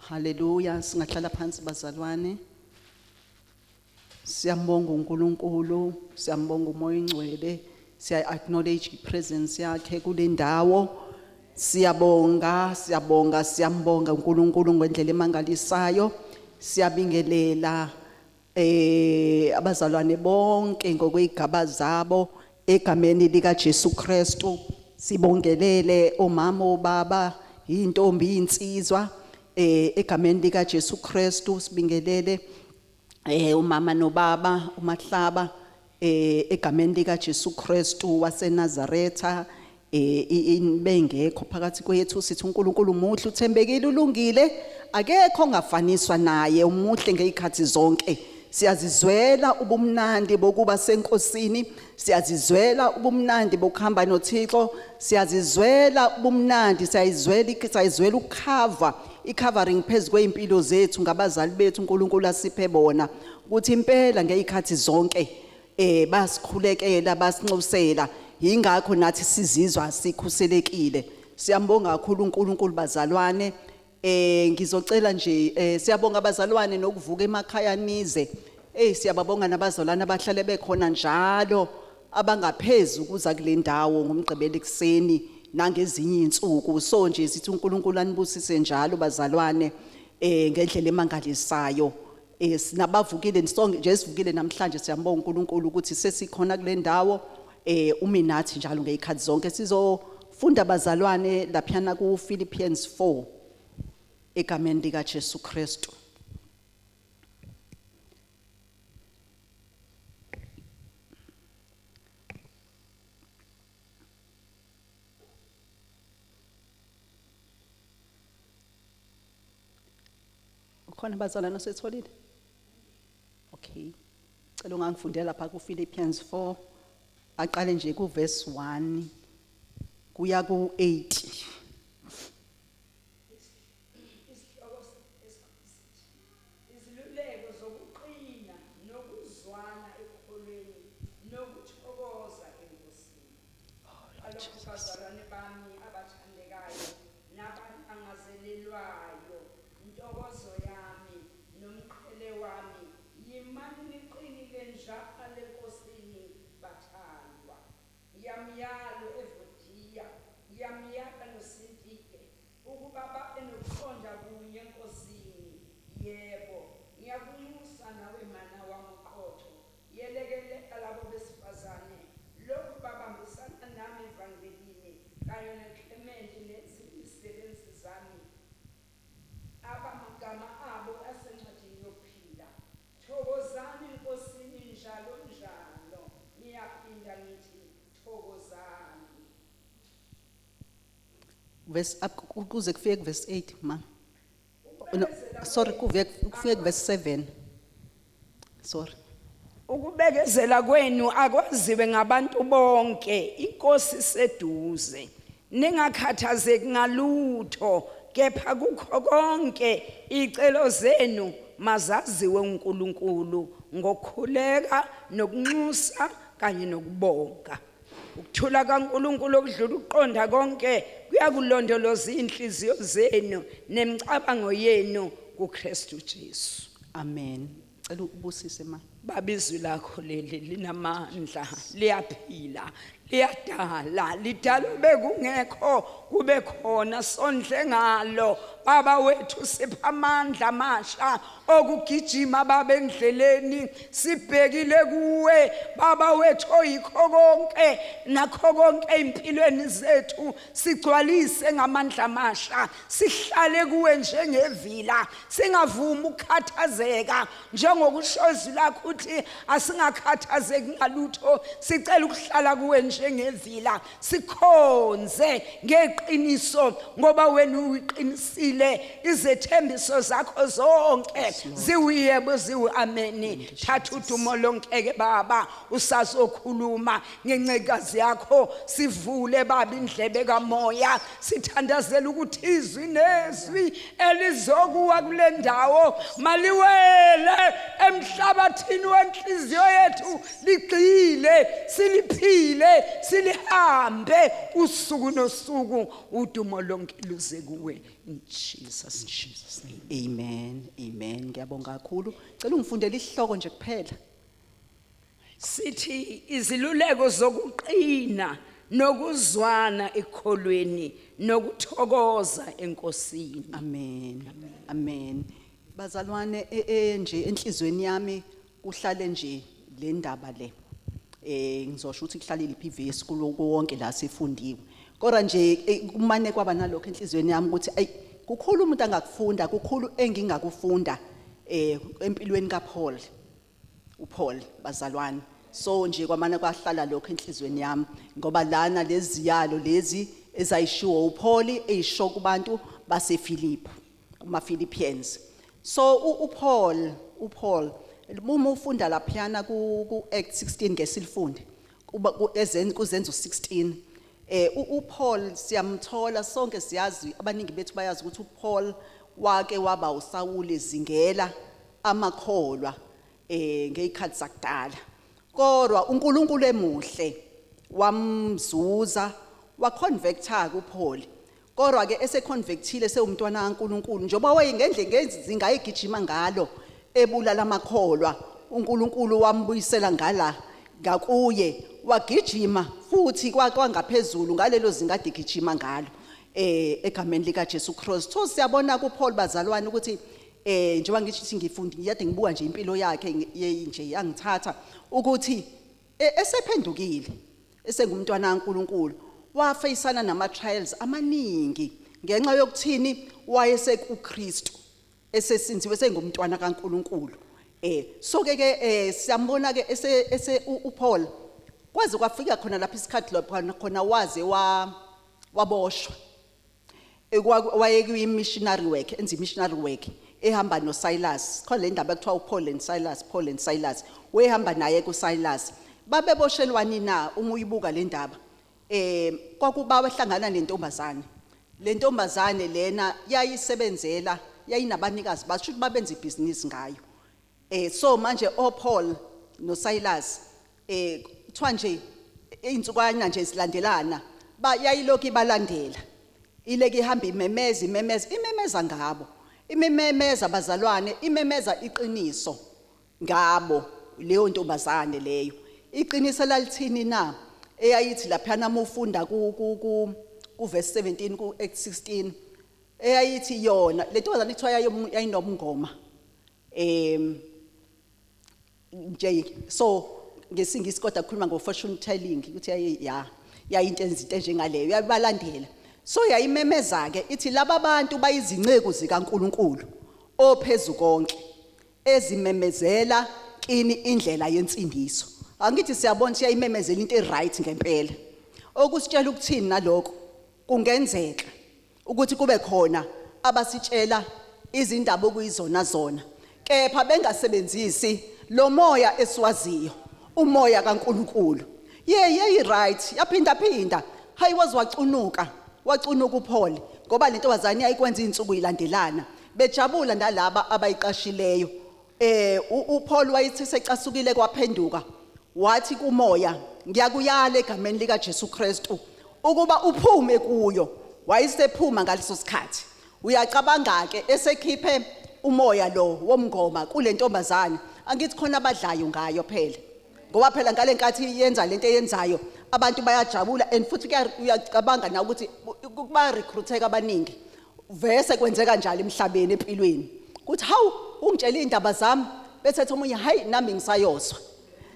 Haleluya, singahlala phansi bazalwane. Siyambonga uNkulunkulu, siyambonga uMoya oNgcwele, siya acknowledge ipresence yakhe kule ndawo. Siyabonga, siyabonga, siyambonga uNkulunkulu ngendlela emangalisayo. Siyabingelela abazalwane bonke ngokwezigaba zabo egameni lika Jesu Kristu. Sibongelele omama, obaba, intombi, insizwa egameni lika Jesu Kristu. Sibingelele umama nobaba uMahlaba egameni lika Jesu Kristu waseNazaretha. Bengekho phakathi kwethu, sithi uNkulunkulu muhle, uthembekile, ulungile, akekho ongafaniswa naye, umuhle ngezikhathi zonke. Siyazizwela ubumnandi bokuba senkosini, siyazizwela ubumnandi bokuhamba noThixo, siyazizwela ubumnandi, siyayizwela ukukhava, i-covering phezu kwey'mpilo zethu ngabazali bethu uNkulunkulu asiphe bona, ukuthi impela ngezikhathi zonke basikhulekela, basinxusela, yingakho nathi sizizwa sikhuselekile. Siyambonga kakhulu uNkulunkulu bazalwane. Ngizocela nje, siyabonga abazalwane nokuvuka emakhaya nize. Siyababonga nabazalwane abahlale bekhona njalo, abangaphezulu kuza kule ndawo ngomgqibelo ekuseni nangezinye insuku. So nje sithi uNkulunkulu anibusise njalo bazalwane ngendlela emangalisayo. Sinabavukile sonke nje, sivukile namhlanje, siyambonga uNkulunkulu ukuthi sesikhona kule ndawo, umi nathi njalo ngezikhathi zonke. Sizofunda bazalwane laphana ku Philippians 4 egameni lika Jesu Kristu. Ukhona bazalwane osetholile? Okay. Cela ungangifundela lapha ku Philippians 4 aqale nje ku verse 1 kuya ku 8. Iziluleko zokuqina nokuzwana ekukholweni nokuthokoza eNkosini. Alokhu bazalwane bami abathandekayo nabalangazelelwayo, ntokozo yami nomqhele wami, yimani niqinile njalo eNkosini bathandwa. Ngiyamyala u-Evodiya, ngiyamyala noSintike ukuba babe nokuqonda kunye eNkosini. Yebo, ngiyakunxusa nawe mana wami oqotho, yelekelela labo besifazane, lokhu babambisana nami evangelini, kanye noClemente nezinye izisebenzi zami, abamagama abo asencwadini yokuphila. Thokozani eNkosini njalo njalo. Ngiyaphinda ngithi thokozani. Verse up kuze kufike ku verse 8 ma. No, sorry, kufike ku verse 7. Sorry. Ukubekezela kwenu akwaziwe ngabantu bonke, iNkosi iseduze. Ningakhathazeki ngalutho, kepha kukho konke icelo zenu mazaziwe uNkulunkulu ngokukhuleka nokunxusa kanye nokubonga. Ukuthula kaNkulunkulu okudlula ukuqonda konke kuyakulondoloza inhliziyo zenu nemicabango yenu kuKristu Jesu. Amen. Cela ubusise ma. Baba, izwi lakho leli linamandla, liyaphila, liyadala, lidala bekungekho kube khona, sondle ngalo. Baba wethu, sipha amandla amasha okugijima Baba endleleni, sibhekile kuwe Baba wethu oyikho konke nakho konke empilweni zethu. Sigcwalise ngamandla amasha, sihlale kuwe njengevila, singavumi ukukhathazeka njengokusho izwi lakho uthi asingakhathazeki ngalutho. Sicela ukuhlala kuwe njengevila, sikhonze ngeqiniso ngoba wena uyiqinisile izethembiso zakho zonke, ziwuyebo ziwu ameni. Thatha udumo lonke ke Baba, usazokhuluma ngencekazi yakho. Sivule Baba indlebe kamoya, sithandazela ukuthi izwi nezwi elizokuwa kule ndawo maliwele emhlabathini. Emjini wenhliziyo yethu ligxile, siliphile, silihambe usuku nosuku. Udumo lonke luze kuwe, in Jesus Jesus name. Amen. Amen. Ngiyabonga kakhulu. Cela ungifundele isihloko nje kuphela. Sithi iziluleko zokuqina nokuzwana ekholweni nokuthokoza eNkosini. Amen. Amen. Bazalwane, nje enhlizweni yami kuhlale nje le ndaba le. Ngizosho ukuthi kuhlale liphi ivesi kuloko wonke la sifundiwe. Kodwa nje kumane kwaba nalokho enhlizweni yami ukuthi ay, kukhulu umuntu angakufunda, kukhulu engingakufunda empilweni kaPaul. uPaul, bazalwane. So nje kwamana kwahlala lokho enhlizweni yami, ngoba lana leziyalo lezi ezayishiwo uPaul eyisho kubantu baseFilipi, kuma Philippians. So uPaul uma ufunda laphana ku Acts 16, ngesilifunde kuba kuzenzo 16, uPaul siyamthola sonke, siyazi, abaningi bethu bayazi ukuthi uPaul wake waba uSawule zingela amakholwa ngezikhathi zakudala, kodwa uNkulunkulu emuhle wamzuza, waconvecta kuPaul. Kodwa ke eseconvectile, sewumntwana kaNkulunkulu, njengoba wayengendle ngezinga egijima ngalo ebulala amakholwa, uNkulunkulu wambuyisela ngala ngakuye, wagijima futhi kwangaphezulu ngalelo zinga ade gijima ngalo, egameni lika Jesu Christ. So siyabona kuPaul, bazalwane, ukuthi njengoba ngisho ukuthi ngifundi ngiyade ngibuka nje impilo yakhe, nje yangithatha ukuthi esephendukile, esengumntwana kaNkulunkulu, wafeyisana nama trials amaningi ngenxa yokuthini? WayesekuKristu, esesinziwe, sengumntwana kaNkulunkulu. So ke siyambona ke ese uPaul kwaze kwafika khona lapha isikhathi lapha khona waze wa waboshwa. Waye kwi missionary work, enza missionary work, ehamba noSilas. Khona le ndaba ekuthiwa uPaul and Silas, Paul and Silas, wehamba naye kuSilas. Babeboshelwani na? Uma uyibuka le ndaba, kwakuba bahlangana nentombazane. Le ntombazane lena yayisebenzela, yayinabanikazi basho ukuthi babenza ibhizinisi ngayo. So manje oPaul noSilas, kuthiwa nje izinsukwana nje zilandelana, ba yayilokhu ibalandela, ileke ihamba imemeza, imemeza, imemeza ngabo, imemeza, bazalwane, imemeza iqiniso ngabo leyo ntombazane leyo. Iqiniso lalithini na? Eyayithi laphana uma ufunda ku verse 17 ku Acts 16, eyayithi yona le ntombazane kuthiwa yayinobungoma nje. So ngesingisi kodwa kukhuluma ngo fortune telling, ukuthi yayi ya yayinto enzinto enjengaleyo. Yabalandela, so yayimemeza ke ithi laba bantu bayizinceku zikaNkuluNkulu ophezulu konke, ezimemezela kini indlela yensindiso. Angithi siyabona ukuthi yayimemezela into eright ngempela. Okusitshela ukuthini nalokho? Kungenzeka ukuthi kube khona abasitshela izindaba okuyizona zona, kepha bengasebenzisi lo moya esiwaziyo, umoya kaNkuluNkulu. Ye right, yaphinda phinda. Hayi, waze wacunuka, wacunuka uPaul, ngoba lentombazane yayikwenza izinsuku ilandelana, bejabula nalaba abayiqashileyo. uPaul wayethi secasukile, kwaphenduka, wathi kumoya, "Ngiyakuyala egameni lika Jesu Kristu ukuba uphume kuyo." Wayesephuma ngaleso sikhathi. Uyacabanga ke, esekhiphe umoya lo womngoma kule ntombazane, angithi khona abadlayo ngayo phela, ngoba phela ngale nkathi yenza lento eyenzayo abantu bayajabula, and futhi uyacabanga na ukuthi kuba recruiteka abaningi. Vese kwenzeka njalo emhlabeni, empilweni, kuthi hawu, ungitshela indaba zami, bese ethi omunye, "Hayi, nami ngisayozwa."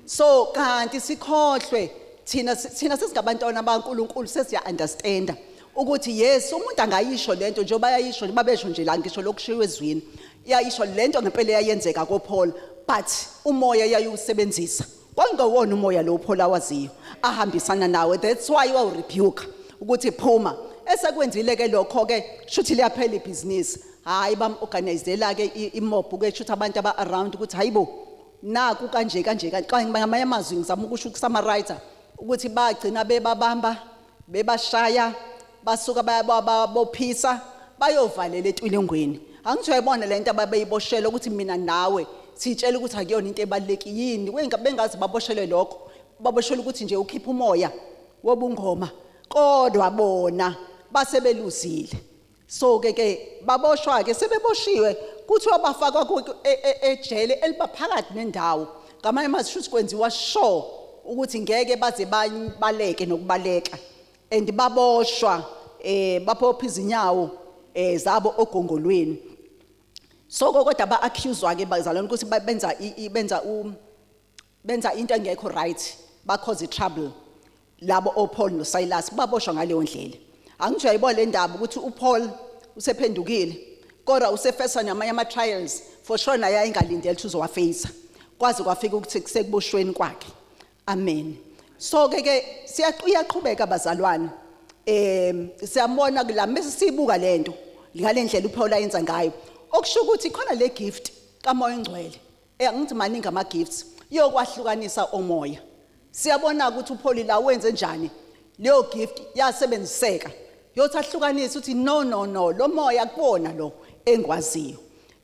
So kanti sikhohlwe thina sesingabantwana baNkuluNkulu, sesiya understanda ukuthi yes, umuntu angayisho lento njengoba bayayisho, babesho nje la, ngisho lokushiwo ezwini, iyayisho lento ngempela eyayenzeka koPaul, but umoya yayiwusebenzisa kwangewona umoya lo uPaul awaziyo ahambisana nawe. That's why wawu rebuke ukuthi phuma. Esekwenzile ke lokho ke, shuthi liyaphela ibhizinisi. Hayi, bam organizela ke imob ke, shuthi abantu aba around ukuthi hayibo, naku kanje kanje kanje. Ngamanye amazwi ngizama ukusho, ukusummarize, ukuthi bagcina bebabamba, bebashaya, basuka bayabophisa, bayovalela etwilingweni. Angithi uyayibona lento ababeyiboshela, ukuthi mina nawe Sitshela ukuthi akuyona into ebalulekile yini bengazi baboshelwe lokho, baboshelwe ukuthi nje ukhipha umoya wobungoma, kodwa bona basebeluzile. So ke baboshwa ke, sebeboshiwe kuthiwa bafakwa ejele elibaphakathi nendawo. Ngamanye amazwi shuthi kwenziwa sure ukuthi ngeke baze baleke nokubaleka, and baboshwa bapopha izinyawo zabo ogongolweni. So kodwa ba accused ke bazalwane ukuthi benza into engekho right, ba cause trouble. Labo oPaul noSilas baboshwa ngaleyo ndlela. Angithi uyayibona le ndaba ukuthi uPaul usephendukile, kodwa usefesa namanye ama trials for sure, naye ayingalindele ukuthi uzowaface, kwaze kwafika ukuthi kusekuboshweni kwakhe. Amen. So ke siyaqhubeka bazalwane, siyambona kula bese sibuka lento ngalendlela uPaul ayenza ngayo, okusho ukuthi khona le gift kaMoya oNgcwele. Angithi maningi ama gifts yokwahlukanisa omoya. Siyabona ukuthi uPaul la wenze njani, leyo gift yasebenziseka yothi ahlukanise ukuthi no no no, lo moya kubona lo engwaziyo.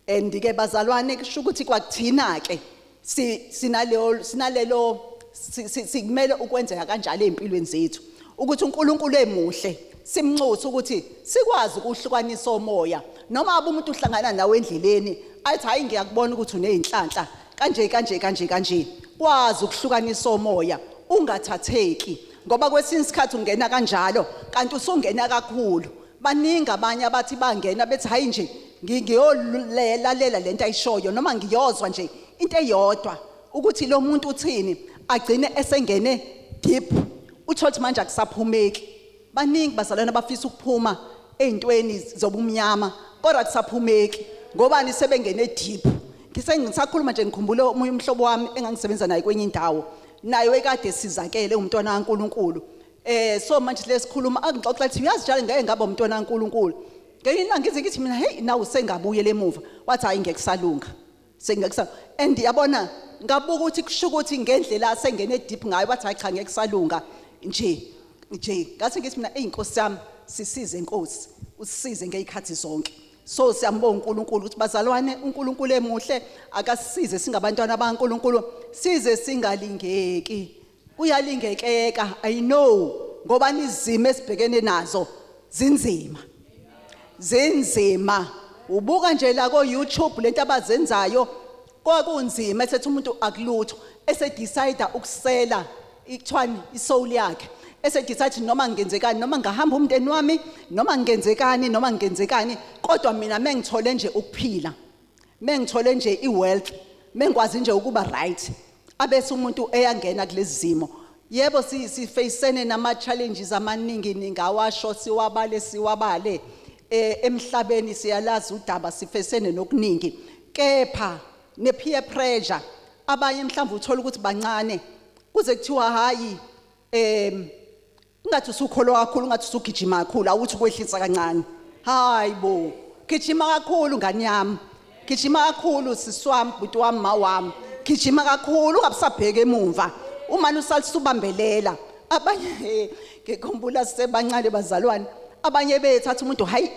And ke bazalwane, kusho ukuthi kwakuthina ke sinaleyo sinalelo sikumele ukwenzeka kanjalo ezimpilweni zethu, ukuthi uNkulunkulu emuhle simnxuse ukuthi sikwazi ukuhlukanisa omoya. Noma abe umuntu uhlangana nawe endleleni athi hayi, ngiyakubona ukuthi uneyinhlanhla kanje kanje kanje kanje, kwazi ukuhlukanisa omoya, ungathatheki, ngoba kwesinye isikhathi ungena kanjalo kanti usungena kakhulu. Baningi abanye abathi bangena bethi hayi nje ngiyolalela lento ayishoyo, noma ngiyozwa nje into eyodwa ukuthi lo muntu uthini, agcine esengene deep, uthola ukuthi manje akusaphumeki. Baningi bazalwane abafisa ukuphuma ey'ntweni zobumnyama, kodwa akusaphumeki ngobani? Sebengene deep. Ngisakhuluma nje ngikhumbule omunye umhlobo wami engangisebenza naye kwenye indawo, naye wekade sizakele, umntwana kaNkuluNkulu. So manje lesikhuluma angixoxa ethi uyazi njalo ngeke ngaba umntwana kaNkuluNkulu. Ngelinye ilanga ngize ngithi mina, hey, nawu sengabuyela emuva, wathi hayi, ngeke kusalunga, sengeke. And yabona, ngabuka ukuthi kusho ukuthi ngendlela asengene deep ngayo, wathi hayi cha, ngeke kusalunga nje nje. Ngathi ngithi mina, ey Nkosi yami, sisize Nkosi, usisize ngezikhathi zonke. So siyambonga uNkulunkulu ukuthi bazalwane, uNkulunkulu emuhle, akasisize singabantwana baNkulunkulu, size singalingeki. Kuyalingekeka, I know, ngoba izimo esibhekene nazo zinzima, zinzima. Ubuka nje la ko YouTube lento abazenzayo, kwakunzima esethi umuntu akulutho, esedecide ukusela ikuthiwani isoul yakhe, esedecide noma ngenzekani, noma ngahamba umndeni wami, noma ngenzekani, noma ngenzekani, kodwa mina mengithole nje ukuphila, mengithole nje iwealth, mengikwazi nje ukuba right. Abese umuntu eyangena kulezi zimo. Yebo, sifacene nama challenges amaningi, ningawasho siwabale siwabale. Emhlabeni siyalazi udaba, sifacene nokuningi, kepha ne peer pressure, abanye mhlawumbe uthola ukuthi bancane, kuze kuthiwa hayi, ungathi usukholwa kakhulu, ungathi usugijima kakhulu, awuthi ukwehlisa kancane. Hayi bo, gijima kakhulu ngani yami, gijima kakhulu sisi wami, bhuti wami, ma wami, gijima kakhulu, ungabusabheka emumva uma usalisubambelela. Abanye, ngikhumbula sisebancane bazalwane, abanye bethatha umuntu, hayi,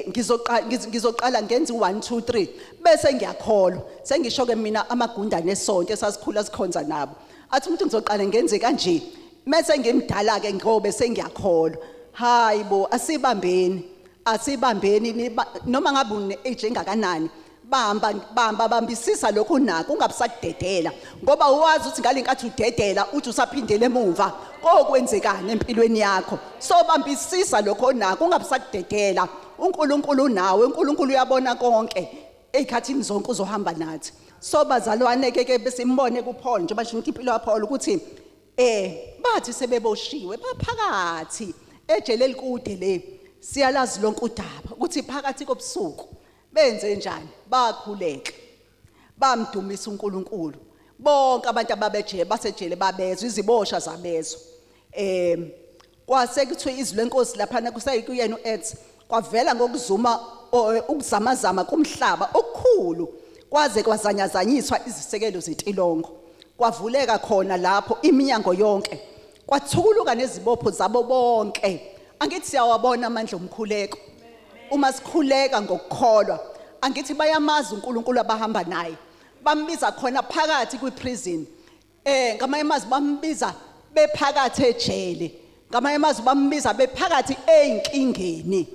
ngizoqala ngenza u1 2 3 bese ngiyakholwa. Sengisho ke mina amagundane esonto esasikhula sikhonza nabo, athi umuntu ngizoqala ngenze kanje, mase ngimdala ke ngobe sengiyakholwa. Hayi bo, asibambeni, asibambeni, noma ngabe une age engakanani, bamba bamba, bambisisa lokhu unako, ungabusakudedela, ngoba uwazi ukuthi ngalenkathi udedela uthi usaphindele emuva kokwenzekani empilweni yakho. So bambisisa lokho onako, ungabusakudedela. uNkulunkulu unawe, uNkulunkulu uyabona konke, ezikhathini zonke uzohamba nathi. So bazalwane ke besimbone kuPaul, njengoba nje impilo kaPaul ukuthi bathi sebeboshiwe baphakathi ejele elikude le, siyalazi lonke udaba ukuthi phakathi kobusuku benze njani, bakhuleka, bamdumisa uNkulunkulu. Bonke abantu ababejele basejele babezwa, izibosha zabezwa. Kwase kuthiwa izwi lenkosi lapha kusayikuyena uActs, kwavela ngokuzuma ukuzamazama komhlaba okukhulu, kwaze kwazanyazanyiswa izisekelo zetilongo, kwavuleka khona lapho iminyango yonke, kwathukuluka nezibopho zabo bonke. Angithi siyawabona amandla omkhuleko uma sikhuleka ngokukholwa? Angithi bayamazi uNkulunkulu abahamba naye? Bambiza khona phakathi kwiprison. Ngamanye amazwi bambiza bephakathi ejele. Ngamanye amazwi bambiza bephakathi einkingeni.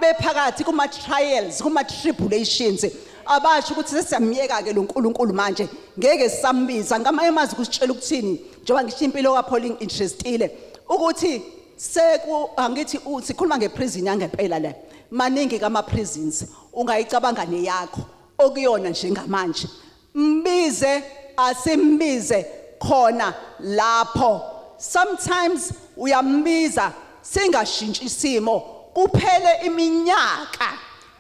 Bephakathi kuma trials, kuma tribulations. Abasho ukuthi sesiyamyeka ke lo nkulunkulu manje, ngeke sisambiza. Ngamanye amazwi kusitshela ukuthini? Njengoba ngisho impilo kaPaul interestile ukuthi seku angithi sikhuluma ngeprison yangempela le. Maningi kama prisons ungayicabanga neyakho okuyona njengamanje. Mbize, asimbize khona lapho. Sometimes uyambiza singashintshi isimo, kuphele iminyaka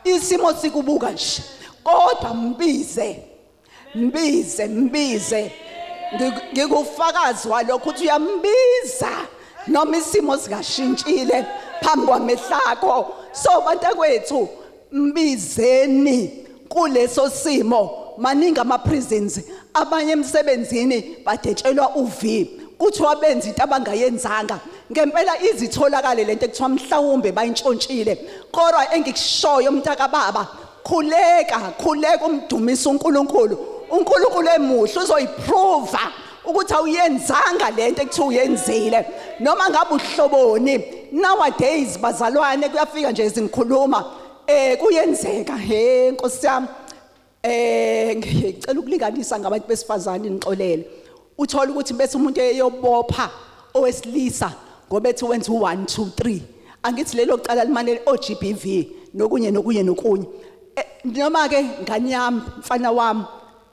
isimo sikubuka nje, kodwa mbize, mbize, mbize. Ngikufakazi walokho ukuthi uyambiza noma isimo singashintshile phambi kwamehlakho. So bantakwethu, mbizeni kuleso simo. Maningi ama prisons, abanye emsebenzini badetshelwa uV, kuthiwa benza into abangayenzanga. Ngempela izitholakale lento ekuthiwa mhlawumbe bayintshontshile, kodwa engikushoyo mntaka baba, khuleka, khuleka umdumisa uNkulunkulu. uNkulunkulu emuhle uzoyiprova ukuthi awuyenzanga lento ekuthiwa uyenzile, noma ngabe uhloboni. Nowadays bazalwane kuyafika nje izingikhuluma, kuyenzeka, he Nkosi yami, ngicela ukulinganisa ngabantu besifazane, nixolele. Uthola ukuthi bese umuntu eyobopha owesilisa ngoba ethi wenza u1 2 3, angithi lelo cala limane oGBV nokunye nokunye nokunye. Noma ke ngani yami, mfana wami,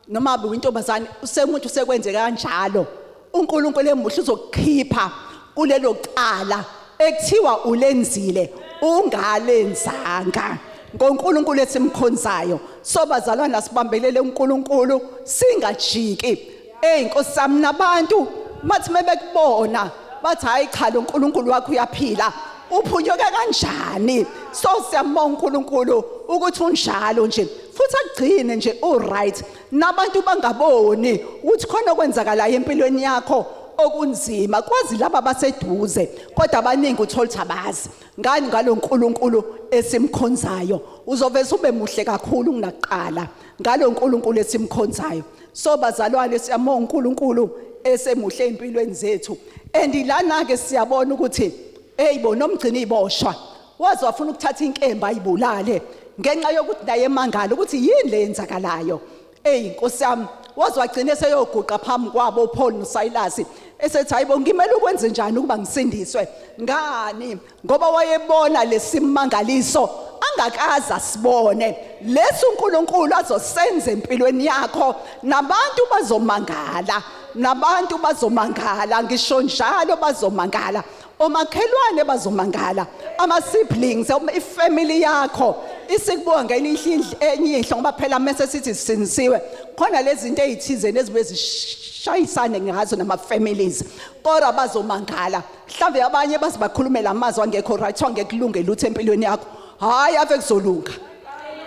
noma uyintombazane, usemuntu usekwenze kanjalo, uNkulunkulu emuhle uzokukhipha kulelo cala ekuthiwa ulenzile ungalenzanga, ngoNkulunkulu esimkhonzayo. So bazalwana, sibambelele uNkulunkulu, singajiki. Hey Nkosi yami, nabantu bathi mebekubona bathi hayi cha, lo uNkulunkulu wakho uyaphila, uphunyuke kanjani? So siyambonga uNkulunkulu ukuthi unjalo nje, futhi agcine nje uright, nabantu bangaboni ukuthi khona okwenzakalayo empilweni yakho okunzima, kwazi laba baseduze, kodwa abaningi uthola ukuthi abazi ngani ngalo nkulunkulu esimkhonzayo. Uzovese ube muhle kakhulu kunakuqala ngalo nkulunkulu esimkhonzayo. So bazalwane, siyambonga uNkulunkulu esemuhle empilweni zethu. And lana ke siyabona ukuthi hey bo, nomgcini iboshwa waze wafuna ukuthatha inkemba ayibulale ngenxa yokuthi naye emangala ukuthi yini le yenzakalayo. Hey Nkosi yami, waze wagcina eseyoguqa phambi kwabo uPaul noSilas, esethi hayibo, ngimele ukwenze njani ukuba ngisindiswe? Ngani? Ngoba wayebona lesimangaliso angakaze asibone, leso uNkulunkulu azosenza empilweni yakho. Nabantu bazomangala, nabantu bazomangala, ngisho njalo bazomangala, omakhelwane bazomangala, ama siblings, ifamily yakho isikubuka ngelinye enye ihlo, ngoba phela mase sithi sisindisiwe, khona lezi zinto ezithize nezibuye zishayisane ngazo nama families, kodwa bazomangala. Mhlawumbe abanye baze bakhulumela amazwi angekho right, angekulunge lutho empilweni yakho. Hayi, ave kuzolunga,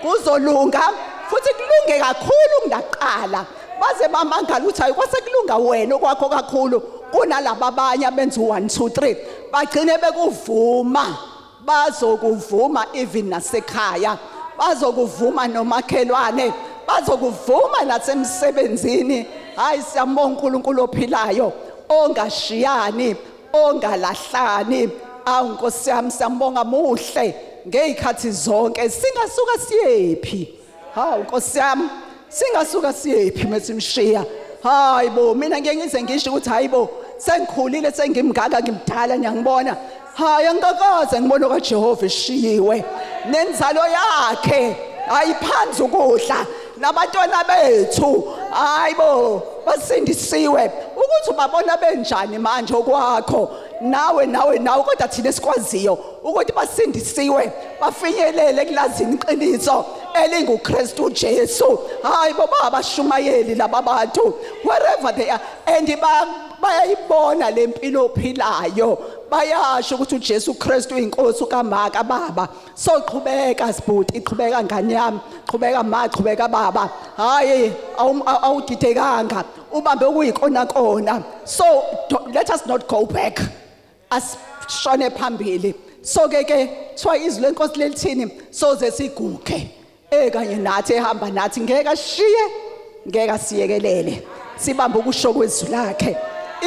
kuzolunga futhi kulunge kakhulu kunaqala, baze bamangala ukuthi hayi, kwase kulunga wena okwakho kakhulu kunalaba abanye abenza u1 2 3. Bagcine bekuvuma, bazokuvuma even nasekhaya, bazokuvuma nomakhelwane, bazokuvuma nasemsebenzini. Hayi, siyambonga uNkulunkulu ophilayo, ongashiyani, ongalahlani. Awu Nkosi yami, siyambonga, muhle ngezikhathi zonke. Singasuka siyephi? Hawu Nkosi yami, singasuka siyephi mesimshiya? Hayi bo, mina ngeke ngize ngisho ukuthi hayibo, sengikhulile, sengimngaka, ngimdala, ngiyangibona. Hayi, angikakaze ngibona kaJehova eshiyiwe, nenzalo yakhe ayiphanzi ukudla, nabantwana bethu hayibo basindisiwe. Ukuthi ubabona benjani manje okwakho nawe nawe nawe, kodwa thina esikwaziyo ukuthi basindisiwe, bafinyelele kulazini iqiniso elinguKristu Jesu. Hayi bo, babashumayeli laba bantu wherever they are, and bayayibona lempilo ophilayo, bayasho ukuthi uJesu Kristu inkosi kamaka baba. So qhubeka sibhuti, qhubeka ngani yami, qhubeka ma, qhubeka baba. Hayi, awudidekanga, ubambe okuyikona kona. So let us not go back, asishone phambili. So ke thiwa izwi lenkosi lelithini, soze siguge ekanye nathi, ehamba nathi, ngeke ashiye. Ngeke asiyekelele. Sibambe ukusho kwezwi lakhe.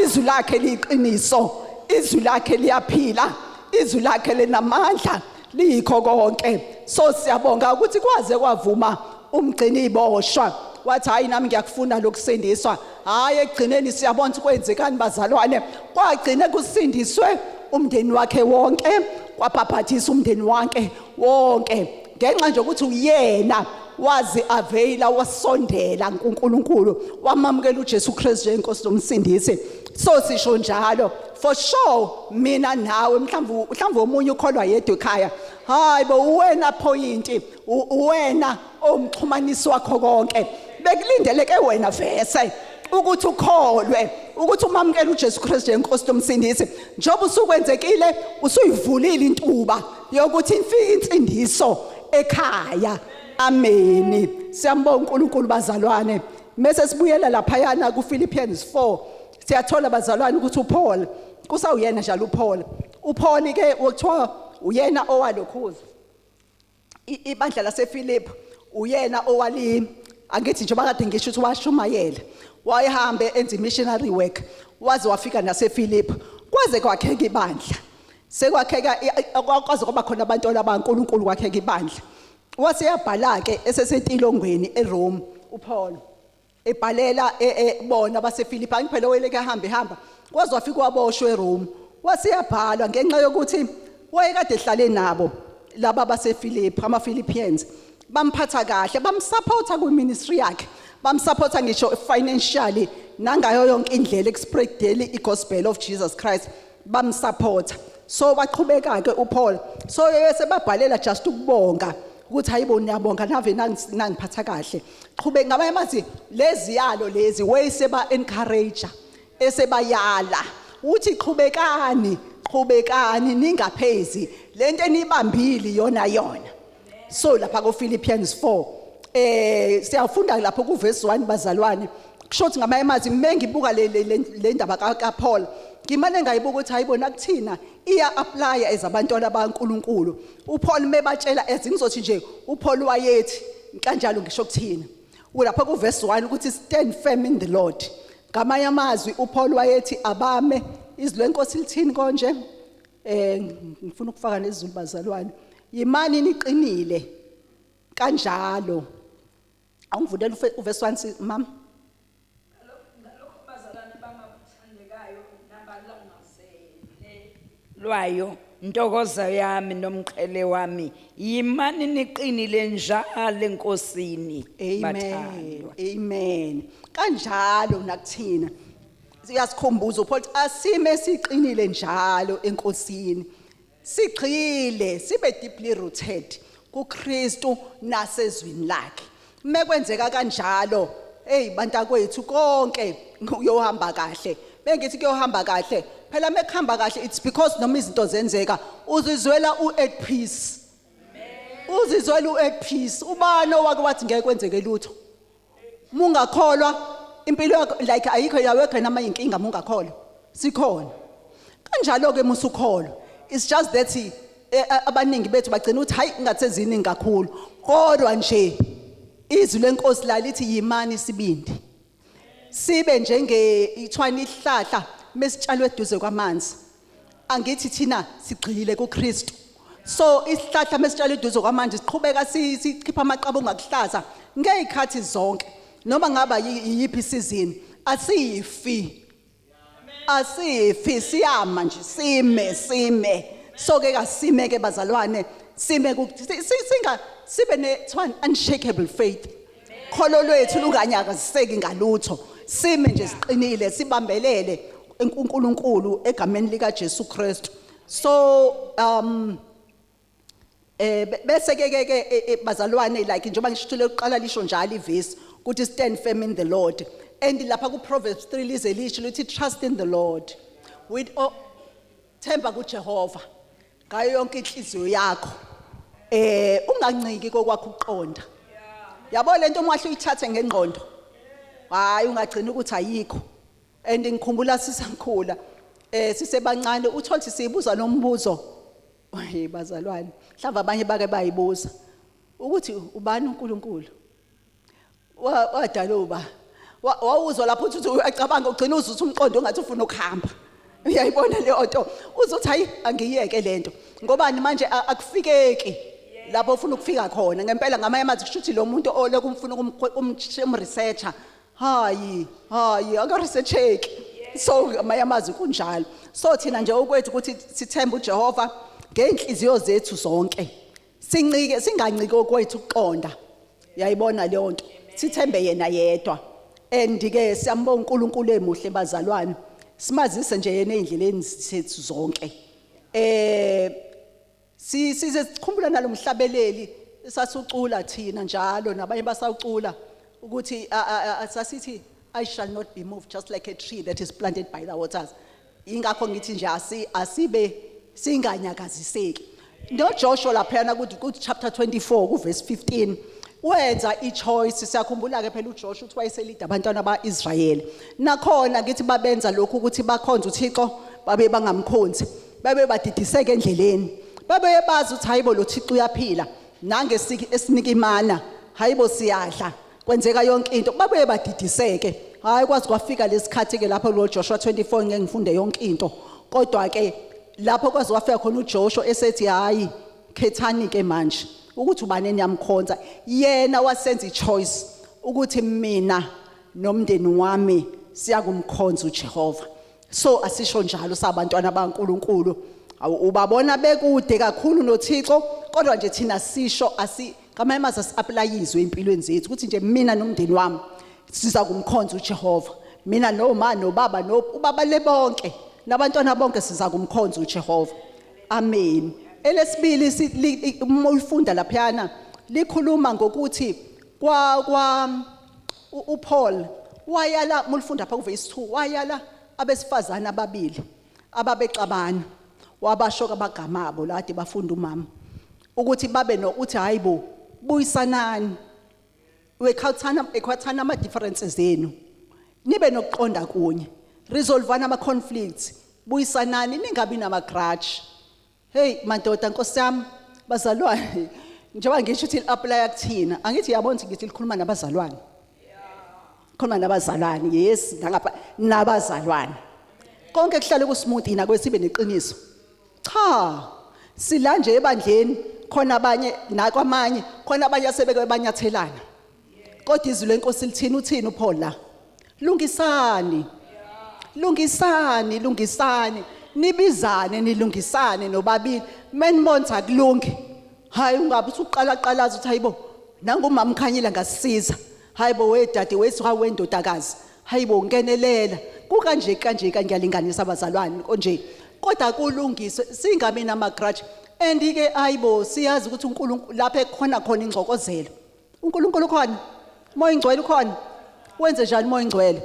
Izwi lakhe liyiqiniso, izwi lakhe liyaphila, izwi lakhe linamandla, liyikho konke. So siyabonga ukuthi kwaze kwavuma umgcini iboshwa, wathi, "Hayi, nami ngiyakufuna lokusindiswa." Hayi, ekugcineni siyabona ukuthi kwenzekani, bazalwane. Kwagcine kusindiswe umndeni wakhe wonke, kwabhabhathisa umndeni wakhe wonke, ngenxa nje ukuthi uyena wazi availa, wasondela kuNkulunkulu, wamamukela uJesu Kristu njengenkosi nomsindisi. So sisho njalo, for sure mina nawe, mhlawumbe omunye ukholwa yedwa ekhaya. Hayi bo, wena point, wena omxhumanisi wakho konke. Bekulindeleke wena vese ukuthi ukholwe, ukuthi umamukele uJesu Kristu njengenkosi nomsindisi. Njengoba usukwenzekile, usuyivulile intuba yokuthi ifike insindiso ekhaya. Ameni. Siyambonga uNkulunkulu, bazalwane. Mase sibuyela laphayana kuPhilippians 4, siyathola, bazalwane, ukuthi uPaul kusawuyena njalo uPaul. uPaul ke okuthiwa uyena owalokhuza ibandla lasePhilip, uyena owali, angithi njengoba kade ngisho ukuthi washumayela, wayehambe enza missionary work, waze wafika nasePhilip, kwaze kwakheka ibandla, sekwakheka, kwaze kwaba khona abantu abankulunkulu, kwakheka ibandla. Waseyabhala ke esesetilongweni eRome uPaul, ebhalela bona baseFilipi. Angiphela wayeleke ehamba ehamba, kwaze wafika waboshwa eRome. Waseyabhalwa ngenxa yokuthi wayekade ehlale nabo laba baseFilipi, ama-Philippians, bamphatha kahle, bamsupporta kwi-ministry yakhe, bamsupporta ngisho financially nangayo yonke indlela ekuspreadeli i-gospel of Jesus Christ, bamsupporta. So waqhubeka ke uPaul, so sebabhalela just ukubonga ukuthi, "Hayibo, niyabonga, nave nangiphatha kahle." Qhubeka ngamanye amazwi, lezi yalo lezi wayeseba encourage, esebayala uthi, "Qhubekani, qhubekani, ningaphezi lento enibambile yona yona." So lapha ku Philippians 4 siyafunda lapho ku verse 1, bazalwane. Kusho ukuthi ngamanye amazwi, mengibuka le ndaba ka Paul, ngimane ngayibuka ukuthi hayibona, kuthina iya apply as abantwana baNkuluNkulu. uPaul mebatshela, as ngizothi nje uPaul wayethi kanjalo, ngisho kuthina ulapha ku verse 1 ukuthi, "Stand firm in the Lord." Ngamanye amazwi uPaul wayethi abame. Izwi lenkosi lithini konje? Ngifuna ukufaka nezulu, bazalwane. Yimani niqinile kanjalo. Awungivulele uverse 1, mam. Ngalokho, bazalwane bami abathandekayo nabalangazelelwayo, ntokozo yami nomqhele wami, yimani niqinile njalo enkosini, Amen. bathandwa. Amen. Kanjalo nakuthina. Siyasikhumbuza uPaul ukuthi asime siqinile njalo enkosini. Sigxile, sibe deeply rooted kuKristu nasezwini lakhe. Mekwenzeka kanjalo, hey bantakwethu, konke kuyohamba kahle. Bengithi kuyohamba kahle. Phela mekuhamba kahle, it's because noma izinto zenzeka, uzizwela u at peace. Uzizwela u at peace. Ubani owake wathi ngeke kwenzeke lutho? Mungakholwa impilo yakho like ayikho yawekho nama inkinga mungakholwa. Sikhona. Kanjalo ke musukholwa. It's just that abaningi bethu bagcina ukuthi, "Hayi, ngathi eziningi kakhulu." Kodwa nje izwi lenkosi la lithi yimani sibindi. Sibe njenge ithwani ihlahla mesitshalwe eduze kwamanzi. Angithi thina sigxile kuKristu. So isihlahla mesitshalwe eduze kwamanzi siqhubeka sikhipha amaqabunga ngakuhlaza ngezikhathi zonke. Noma ngaba yiphi season, asifi. Asifi, siyama nje, sime sime. So ke kasime ke, bazalwane, sime singa sibe ne thwani unshakable faith. Kholo lwethu lunganyakaziseki ngalutho. Sime nje siqinile, sibambelele eNkulunkulu egameni lika Jesu Kristu. So bese ke bazalwane, like njengoba ngishithule uqala lisho njalo ivesi ukuthi, "Stand firm in the Lord." And lapha ku Proverbs 3 lize lisho lithi, "Trust in the Lord with all, themba kuJehova ngayo yonke inhliziyo yakho, unganciki kokwakho ukuqonda." Yabo lento uma uyithathe ngengqondo, hayi, ungagcina ukuthi ayikho. And ngikhumbula sisakhula, sisebancane, uthola ukuthi siyibuza nombuzo. Hey bazalwane, mhlawumbe abanye bake bayibuza ukuthi ubani uNkulunkulu? Wadala uba wawuzwa lapho uthi uyacabanga ugcina uzuthi umqondo ungathi ufuna ukuhamba. Uyayibona leyo nto, uzothi hayi angiyeke lento, ngobani manje akufikeki lapho ufuna ukufika khona ngempela. Ngamanye amazwi kusho ukuthi lo muntu olokhu umfuna ukumresearcha, hayi hayi, akaresearcheki. So ngamanye amazwi kunjalo. So thina nje okwethu ukuthi sithembe uJehova ngeenhliziyo zethu zonke, sincike, singanciki okwethu ukuqonda. Uyayibona leyo nto, sithembe yena yedwa. And ke siyambonga uNkulunkulu emuhle bazalwane, simazise nje yena ezindleleni zethu zonke. Size sikhumbula nalomhlabeleli sasucula thina njalo, nabanye basawucula, ukuthi sasithi, "I shall not be moved, just like a tree that is planted by the waters." Ingakho ngithi nje asibe singanyakaziseki. NoJoshua laphana ku chapter 24 ku verse 15 wenza i-choice. Siyakhumbula ke phela uJoshua uthi wayeseleada abantwana baIsrayeli, nakhona ngithi babenza lokhu ukuthi bakhonza uThixo babe bangamkhonzi, babe badidiseke endleleni, babe bazi ukuthi hayibo, lo Thixo uyaphila nange esinika imana, hayibo, siyadla, kwenzeka yonke into, babuye badidiseke. Hayi, kwazi kwafika lesikhathi ke lapho lo Joshua 24, ngeke ngifunde yonke into, kodwa ke lapho kwazi kwafika khona uJoshua esethi, "Hayi, khethani ke manje ukuthi ubani eniyamkhonza." Yena wasenza ichoice ukuthi mina nomndeni wami siyakumkhonza uJehova. So asisho njalo sabantwana baNkuluNkulu. Ubabona bekude kakhulu noThixo, kodwa nje thina sisho asi ngamanye amazwi asi-applyizwe empilweni zethu ukuthi nje mina nomndeni wami siza kumkhonza uJehova. Mina noma nobaba no ubaba le bonke nabantwana bonke siza kumkhonza uJehova. Amen. Elesibili uma uyifunda laphayana likhuluma ngokuthi kwa uPaul wayala, mulifunda pha kuverse 2, wayala abesifazana ababili ababexabana, wabasho abagama abo lade bafunda umama ukuthi babe no uthi hayibo, buyisanani, wekhawuthana ekhwathana ama differences zenu, nibe nokuqonda kunye, resolvana ama conflicts, buyisanani, ningabi nama grudge. Hey madoda, nkosi yami, bazalwane, njengoba ngisho ukuthi apply kuthina, angithi yabona ukuthi ngithi likhuluma nabazalwane, khuluma nabazalwane, yes, nangapha nabazalwane, konke kuhlale kusmooth nakwesibe neqiniso. Cha, sila nje ebandleni khona abanye nakwamanye khona abanye asebeke banyathelana, kodwa izwi lenkosi lithini? Uthini uPaul la? Lungisani, lungisani, lungisani, nibizane, nilungisane nobabili menibona akulungi. Hayi, ungabe usuqala qalaza uthi hayibo, nangumama uKhanyile ngasisiza, hayibo wedade wethu, hayi wendodakazi, hayibo, ngenelela, kukanje kanje. Ngiyalinganisa abazalwane konje, kodwa kulungiswe, singabi nama grudge. And ke hayibo, siyazi ukuthi uNkulunkulu lapha ekhona khona ingxokozelo, uNkulunkulu khona, moya ingcwele ukhona. Wenze njani moya ingcwele?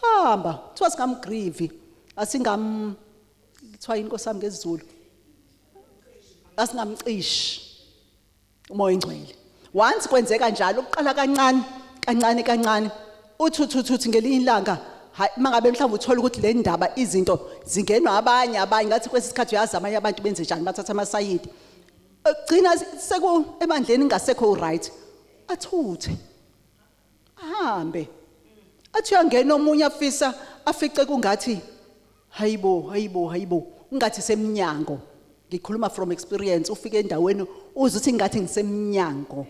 Hamba, kuthiwa singamgrieve, asingam kuthiwa inkosi yami ngesiZulu, asingamcishi umoya ingcwele. Once kwenzeka njalo, uqala kancane kancane kancane, uthi uthi uthi uthi ngelinye ilanga, hayi, mangabe mhlawumbe uthola ukuthi le ndaba izinto zingenwa abanye abanye, ngathi kwesikhathi uyazi abanye abantu benze njani, bathatha amasayidi, gcina seku ebandleni ngasekho right, athuthe ahambe, athi uyangena omunye afisa afice kungathi hayibo, hayibo, hayibo, ungathi semnyango. Ngikhuluma from experience. Ufike endaweni uze uthi ngathi ngisemnyango,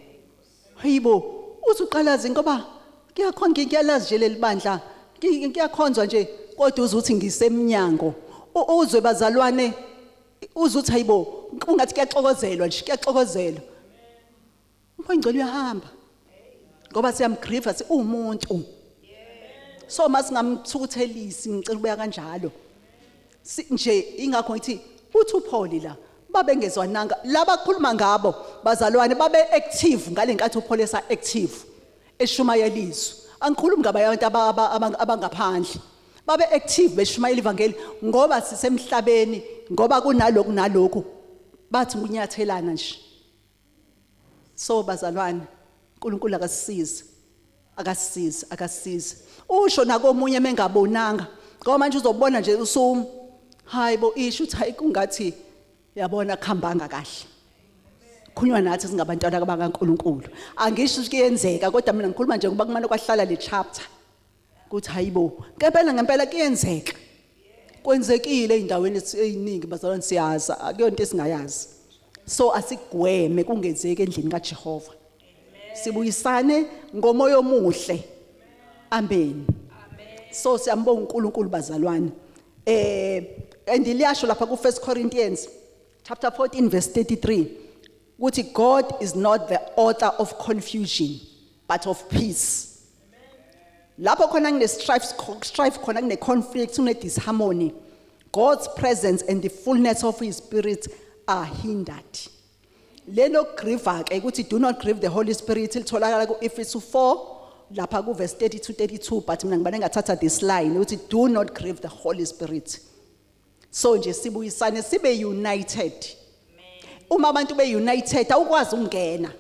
hayibo, uthi uqalazi ngoba kuyakhona, ngiyalazi nje leli bandla, ngiyakhonzwa nje, kodwa uze uthi ngisemnyango. Uzwe bazalwane, uze uthi hayibo, ungathi kuyaxokozelwa nje, kuyaxokozelwa. Umoya ingcwele uyahamba ngoba siyamgrieva, si umuntu. So masingamthukuthelisi, ngicela ukubuya kanjalo. Nje ingakho ngithi uthi uPaul la babengezwananga labakhuluma ngabo bazalwane babe active ngalenkathi uPaul esa active eshumayela izwi. Angikhulumi ngabantu abangaphandle, babe active beshumayela ivangeli, ngoba sisemhlabeni, ngoba kunalokhu nalokhu, bathi ukunyathelana nje. So bazalwane, uNkulunkulu akasisize, akasisize, akasisize. Usho nakomunye mengabonanga, ngoba manje uzobona nje usu hayibo, isho uthi hayi, kungathi yabona kuhambanga kahle. Khulunywa nathi singabantwana bakaNkuluNkulu. Angisho ukuthi kuyenzeka, kodwa mina ngikhuluma nje ngoba kumane kwahlala le chapter ukuthi hayibo, ngempela ngempela kuyenzeka. Kwenzekile ey'ndaweni ey'ningi bazalwane, siyazi, akuyonto esingayazi. So asigweme kungenzeki endlini kaJehova. Sibuyisane ngomoya omuhle. Amen. So siyambonga uNkulunkulu bazalwane. And liyasho lapha ku 1 Corinthians chapter 14 verse 33 ukuthi God is not the author of confusion but of peace. Lapho khona kune strife khona, kune conflict, kune disharmony, God's presence and the fullness of his spirit are hindered. Lelo grieve ke ukuthi do not grieve the Holy Spirit litholakala ku Efesu 4 lapha ku verse 32 32, but mina ngibane ngathatha this line ukuthi do not grieve the Holy Spirit. So nje sibuyisane, sibe united. Uma abantu be united awukwazi ukungena.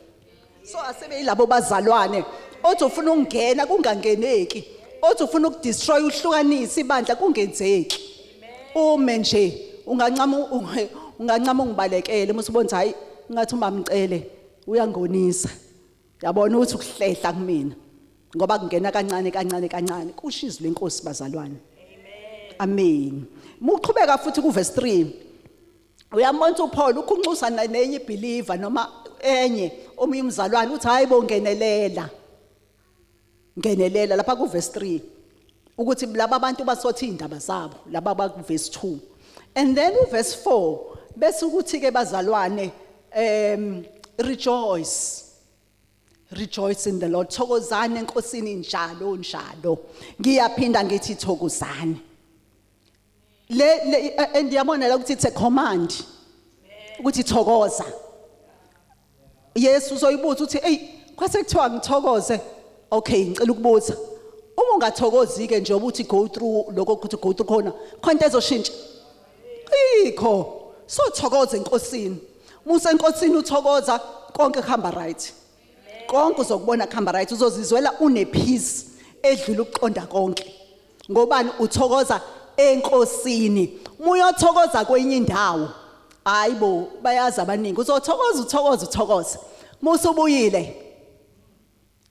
So asebe yilabo bazalwane othi ufuna ukungena kungangeneki, othi ufuna ukudestroy uhlukanise ibandla kungenzeki. Ume nje ungancama ungibalekele uma usubona hayi ngathi umamcele uyangonisa, yabona ukuthi ukuhlehla kumina ngoba kungena kancane kancane kancane, kusho izwi lenkosi bazalwane. Amen. Muqhubeka futhi ku verse 3, uyambona uPaul ukhunxusa nenye ibeliever noma enye omunye umzalwane, uthi hayi bo, ngenelela, ngenelela lapha ku verse 3 ukuthi laba bantu basothi indaba zabo laba ba ku verse 2. And then u verse 4 bese ukuthi ke bazalwane, rejoice, rejoice in the Lord. Thokozani enkosini njalo njalo. Ngiyaphinda ngithi thokozani. Le andiyabona la ukuthi it's a command ukuthi thokoza. Yesu uzoyibuza uthi hey, kwase kuthiwa ngithokoze. Okay, ngicela ukubuza, uma ungathokozi ke nje ubuthi go through lokho ukuthi go through khona khona into ezoshintsha ikho. So thokoza enkosini. Musa enkosini uthokoza, konke kuhamba right, konke uzokubona kuhamba right, uzozizwela une peace edlula ukuqonda konke. Ngobani? Uthokoza enkosini. Muyothokoza kwenye indawo, hayibo, bayazi abaningi, uzothokoza uthokoza uthokoza, musubuyile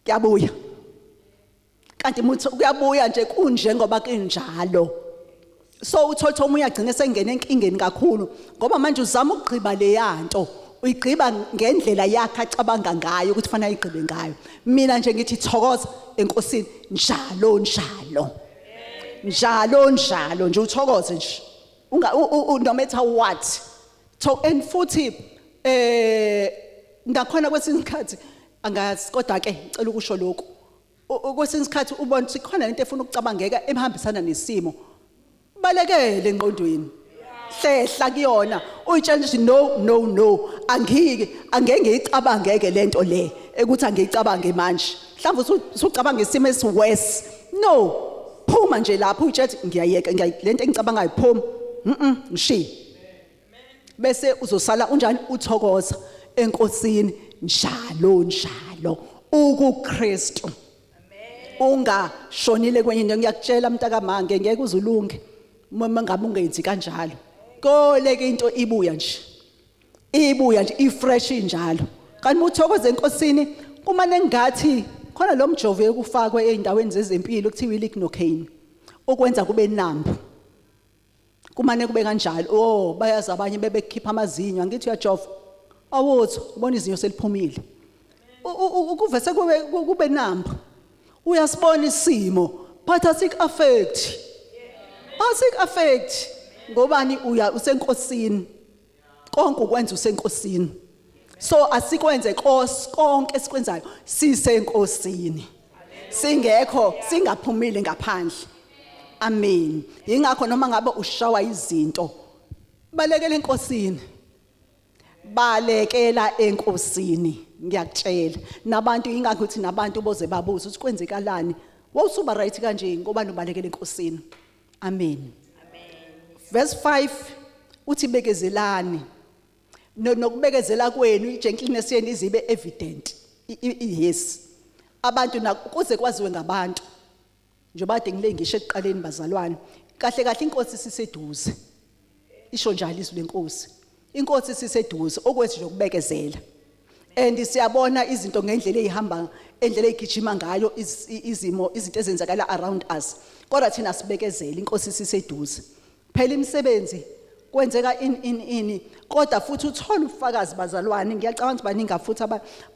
kuyabuya kanti muthu kuyabuya nje kunje ngoba kunjalo. So uthola omunye agcine sengena enkingeni kakhulu ngoba manje uzama ukugqiba leyanto, uyigqiba ngendlela yakhe acabanga ngayo ukuthi fanele ayigqibe ngayo. Mina nje ngithi thokoza enkosini njalo njalo njalo njalo nje, uthokoze nje unga no matter what. So and futhi ngakhona kwesinye isikhathi angazi, kodwa ke ngicela ukusho lokhu. Kwesinye isikhathi ubona ukuthi khona lento efuna ukucabangeka emhambisana nesimo, balekele engqondweni, hlehla kuyona, uyitshela ukuthi no, no, no, angike angeke ngiyicabangeke lento le ekuthi angiyicabange manje. Mhlawumbe usucabanga isimo esiworse. No, phuma nje lapho, uyitshela ukuthi ngiyayeka lento engicabangayo, phuma, ngishiye, bese uzosala unjani? Uthokoza enkosini njalo njalo ukuKristu, ungashonile kwenye into. Ngiyakutshela mntakamange, ngeke uzulunge uma ngabe ungenzi kanjalo. Koleke into ibuya nje, ibuya nje ifresh injalo. Kanti uthokoza enkosini kumane ngathi khona lo mjovo ekufakwe eindaweni zezempilo kuthiwa ilignocaine okwenza kube numb, kumane kube kanjalo. Oh, bayazi abanye bebekhipha amazinyo, angithi uyajova, awuthi ubona izinyo seliphumile, kuvese kube numb, uyasibona isimo but asik affect, asik affect. Ngobani? Uya usenkosini, konke ukwenza usenkosini. So asikwenze konke esikwenzayo sisenkosini, singekho singaphumile ngaphandle. Amen. Ingakho noma ngabe ushawa izinto, balekela enkosini, balekela enkosini, ngiyakutshela. Nabantu ingakho ukuthi nabantu boze babuze ukuthi kwenzekalani, wawusuba right kanje, ngoba ubalekela enkosini. Amen. Verse 5 uthi bekezelani. Nokubekezela kwenu, igentleness yenu izibe evident. Yes, abantu kuze kwaziwe ngabantu. Njengoba kade ngile ngisho ekuqaleni bazalwane, kahle kahle inkosi siseduze, isho njalo izwi lenkosi, inkosi siseduze. Okwethu nje ukubekezela. And siyabona izinto ngendlela ezihamba, endlela ezigijima ngayo, izimo, izinto ezenzakala around us. Kodwa thina sibekezele, inkosi siseduze. Phela imisebenzi kwenzeka in kodwa futhi uthola ufakazi, bazalwane. Ngiyacabanga ukuthi baningi futhi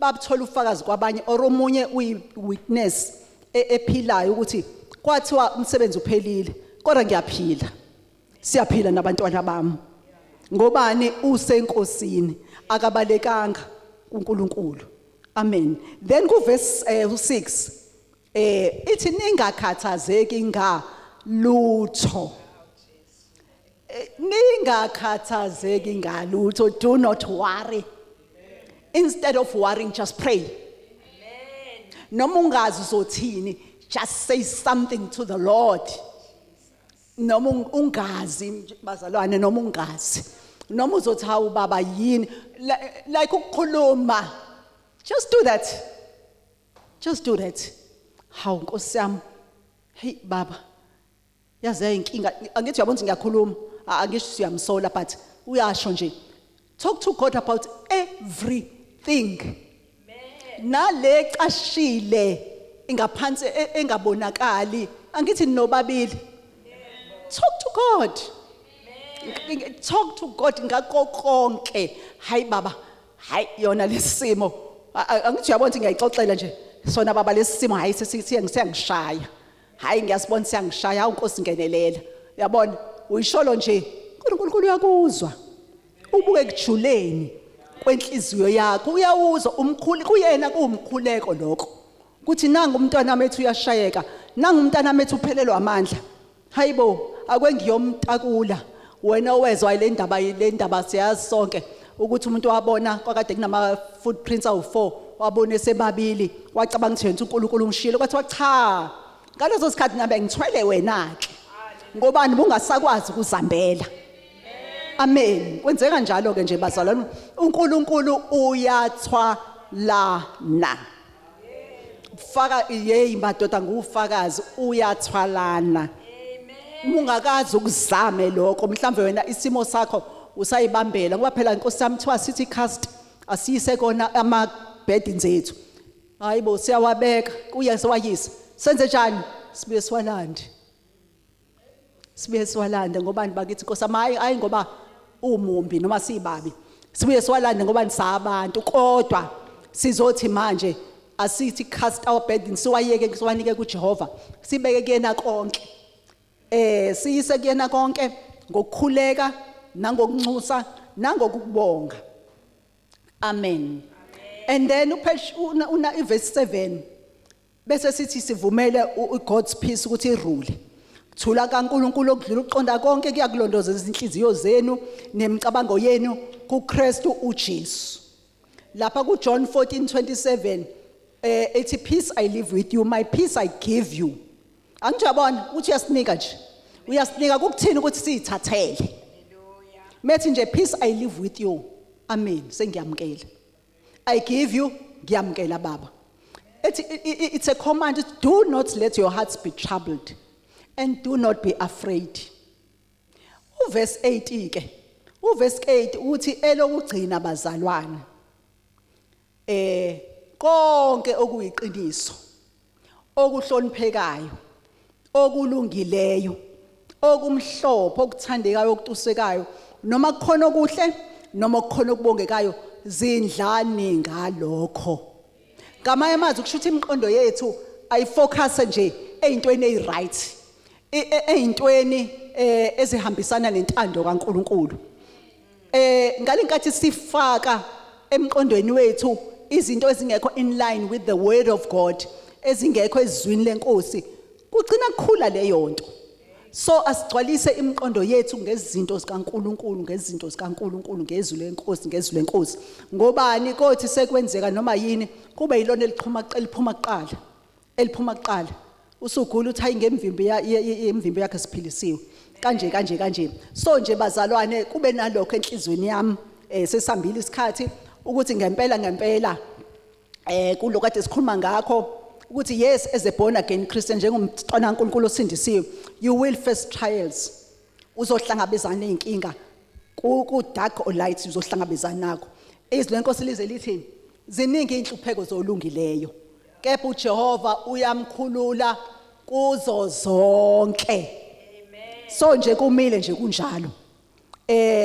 babuthola ufakazi kwabanye or omunye uyi witness ephilayo ukuthi kwathiwa umsebenzi uphelile, kodwa ngiyaphila, siyaphila nabantwana bami. Ngobani? Usenkosini, akabalekanga kuNkulunkulu. Amen. Then ku verse 6 ithi ningakhathazeki ngalutho. Ningakhathazeki ngalutho, do not worry. Instead of worrying, just pray. Noma ungazi uzothini, just say something to the Lord. Noma ungazi, bazalwane, noma ungazi, noma uzothi, "Hawu baba, yini?" Like ukukhuluma, just do that, just do that. "Hawu Nkosi yami, hey baba, yazi yayinkinga." Angithi uyabona ukuthi ngiyakhuluma, angisho siyamsola, but uyasho nje. Talk to God about everything, nale cashile ingaphansi engabonakali. Angithi nobabili? Talk to God, talk to God ngakho konke. "Hayi baba, hayi yona lesimo." Angithi uyabona ukuthi ngiyayixoxela nje sona? "Baba, lesimo, hayi, sesiyangishaya, hayi, ngiyasibona siyangishaya. Hawu Nkosi, ngenelela." Uyabona, uyisholo nje, uNkulunkulu uyakuzwa, ubuke ekujuleni kwenhliziyo yakho, uyawuzwa umkhulu kuyena, kuwumkhuleko lokho, kuthi nangu umntwana wethu uyashayeka, nangu umntwana wethu uphelelwa amandla, hayibo, akwengiyomtakula. Wena owezwa le ndaba, le ndaba siyazi sonke ukuthi umuntu wabona kwakade kunama footprints awu4, wabona esebabili, wacabanga ukuthi yena uNkulunkulu umshilo. Kwathiwa cha, ngaleso sikhathi nabe ngithwele wena ke, ngobani bungasakwazi ukuzambela. Amen. Kwenzeka njalo ke nje, bazalwane, uNkulunkulu uyathwalana. Faka yeyi madoda, ngufakazi, uyathwalana. Ungakazi ukuzame lokho, mhlambe wena isimo sakho usayibambela, ngoba phela inkosi yami thiwa sithi cast, asiyise kona ama burdens ethu. Hayibo, siyawabeka kuye, siwayise, senze njani? Sibuye siwalande, sibuye siwalande. Ngobani bakithi, Nkosi yami? Hayi, hayi, ngoba umumbi noma sibabi, sibuye siwalande ngoba nisabantu. Kodwa sizothi manje asithi cast our burden, siwayeke, siwanike kuJehova, sibeke kuyena konke, siyise kuyena konke ngokukhuleka nangokunxusa nangokubonga. Amen. And then upage una iverse 7, bese sithi sivumele God's peace ukuthi irule. Thula kaNkuluNkulu okudlula ukuqonda konke kuyakulondoza izinhliziyo zenu nemicabango yenu kuKristu uJesu. Lapha kuJohn 14:27 ethi, "Peace I leave with you, my peace I give you." Angithi uyabona ukuthi uyasinika nje, uyasinika kukuthini ukuthi siyithathele. Methi nje, "Peace I leave with you." Amen, sengiyamkela. "I give you," ngiyamkela baba. Ethi it's a command: "Do not let your hearts be troubled and do not be afraid." Uverse 8 ke, uverse 8 uthi, elokugcina bazalwane, konke okuyiqiniso, okuhloniphekayo, okulungileyo, okumhlophe, okuthandekayo, okutusekayo, noma kukhona okuhle, noma kukhona okubongekayo, zindlani ngalokho. Ngamanye amazwi kusho ukuthi imiqondo yethu ayifocus nje eyintweni eziright, eyintweni ezihambisana nentando kaNkuluNkulu. Ngalenkathi sifaka emqondweni wethu izinto ezingekho in line with the word of God, ezingekho ezwini lenkosi, kugcina kukhula leyo nto. So asigcwalise imiqondo yethu ngezinto zikaNkuluNkulu, ngezinto zikaNkuluNkulu, ngezwi lenkosi, ngezwi lenkosi. Ngobani? Kothi sekwenzeka noma yini, kube yilona elichuma, eliphuma kuqala, eliphuma kuqala. Usugula, uthi, "Hayi, ngemvimbi yemvimbi yakhe siphilisiwe," kanje kanje kanje. So nje bazalwane, kube nalokho enhlizweni yami, sesambile isikhathi, ukuthi ngempela ngempela kuloko kade sikhuluma ngakho, ukuthi yes, as a born again Christian, njengomntwana kaNkuluNkulu osindisiwe, you will face trials, uzohlangabezana nezinkinga, ku dark or light uzohlangabezana nakho. Izwi lenkosi lize lithi Ziningi inhlupheko zolungileyo, kepha uJehova uyamkhulula kuzo zonke. So nje kumile nje kunjalo.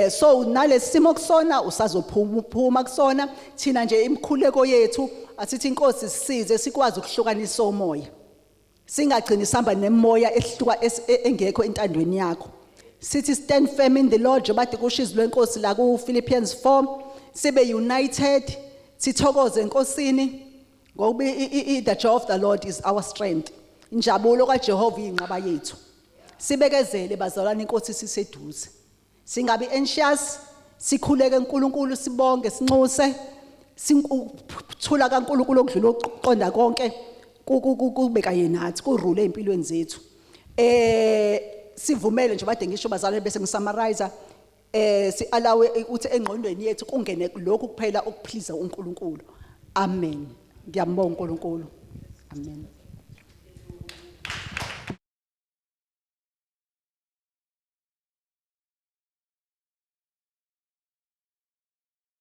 So nalesimo kusona usazophuma phuma kusona. Thina nje imikhuleko yethu asithi inkosi sisize sikwazi ukuhlukanisa umoya. Singagcini sihamba nemoya ehluka engekho entandweni yakho. Sithi stand firm in the Lord, njengoba kusho izwi lenkosi la ku Philippians 4, sibe united, sithokoze enkosini, ngoba the joy of the Lord is our strength. Injabulo kaJehova iyinqaba yethu. Sibekezele bazalwane, inkosi siseduze. Singabi anxious, sikhuleke uNkulunkulu, sibonge, sinxuse sinkuthula kaNkulunkulu okudlula ukuqonda konke kube kanye nathi, kurule empilweni zethu. Sivumele nje bade ngisho bazalwane, bese ngisummarize, si allow ukuthi engqondweni yethu kungene lokhu kuphela okuplease uNkulunkulu. Amen. Ngiyambonga uNkulunkulu. Amen.